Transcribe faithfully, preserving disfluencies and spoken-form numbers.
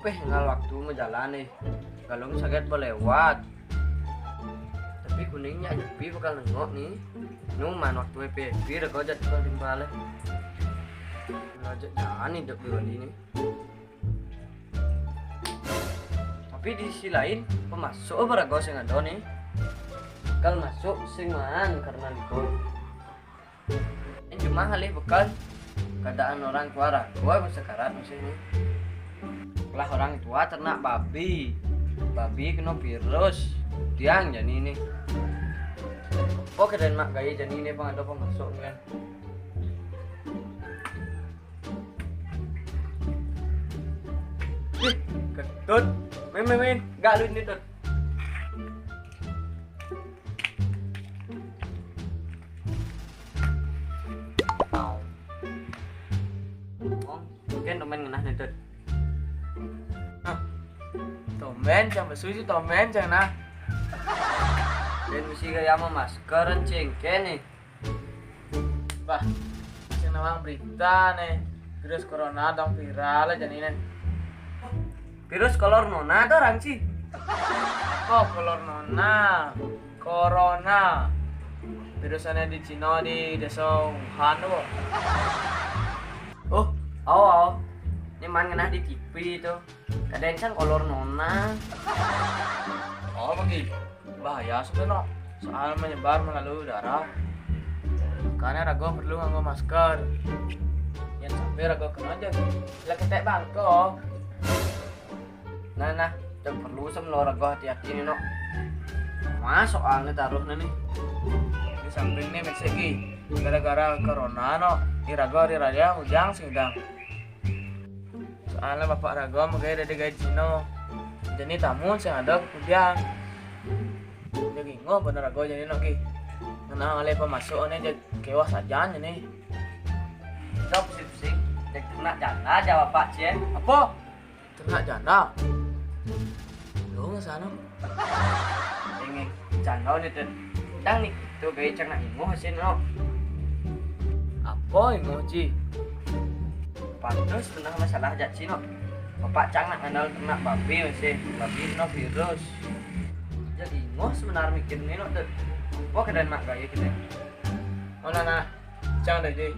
Peh, ngal waktu majalan nih. Galung saget balewat. Tapi kuning nyak nyepi bakal nengok nih. Nu man waktu happy-happy rego jat kal timpal eh. Ngajak jalan hidup di Bali nih. Tapi di sisi lain, pemasuk apa rego sing ada nih. Kal masuk sing man karena libur. Ini cuma halih bekal keadaan orang tua ragu apa sekarat musim ini. Lah orang tua ternak babi. Babi kena virus. Tiang jani ini. Oh, keadaan mak gaya jani ini pang ada pemasuk kan. Ih, ketut. Main, main, main. Gak lu ini, Tut. Mungkin temen ngenah nih, Tut. Hah? Tumben, cang besu sih tumben, cang nah. Dan mesti gaya sama masker, cengke nih. Bah, sing nawang berita nih, virus corona dong viral aja nih nih. Virus kolor nona tuh orang sih. Apa kolor nona? Corona. Virusannya di Cina, di desa Wuhan tuh. Oh, aw, aw. Ini man ngenah di T V itu. Kadang sang kolor nona. Oh, bagi bahaya sudah no. Soal menyebar melalui udara. Karena rago perlu nganggo masker. Yang sampai rago kena aja. Lah ketek bangko. Nah, nah, cek perlu sem lo rago hati-hati nih no. Mas soalnya taruh nih. Di samping nih mesegi gara-gara corona no. Di rago hari raya udang sih udang. Soalnya bapak rago mau gaya dari gaya Cino. Jadi tamu sih ada kemudian. Jadi ngoh bener rago jadi no ki. Kenal oleh pemasuk nih jadi kewas aja nih. Jawab sih pusing. Jadi kena janda aja bapak cie. Apa? Ternak janda. Lu nggak sana? Ini janda nih tuh. Dang nih, tuh gaya cang nak ingoh sih no. Apa ingoh ji? Pantas pernah masalah jat sih no. Bapak cang nak kenal ternak babi masih, babi no virus. Jadi ingoh sebenarnya mikir nih no tuh. Apa keadaan mak gaya kita? Oh nah nah, cang deh ji.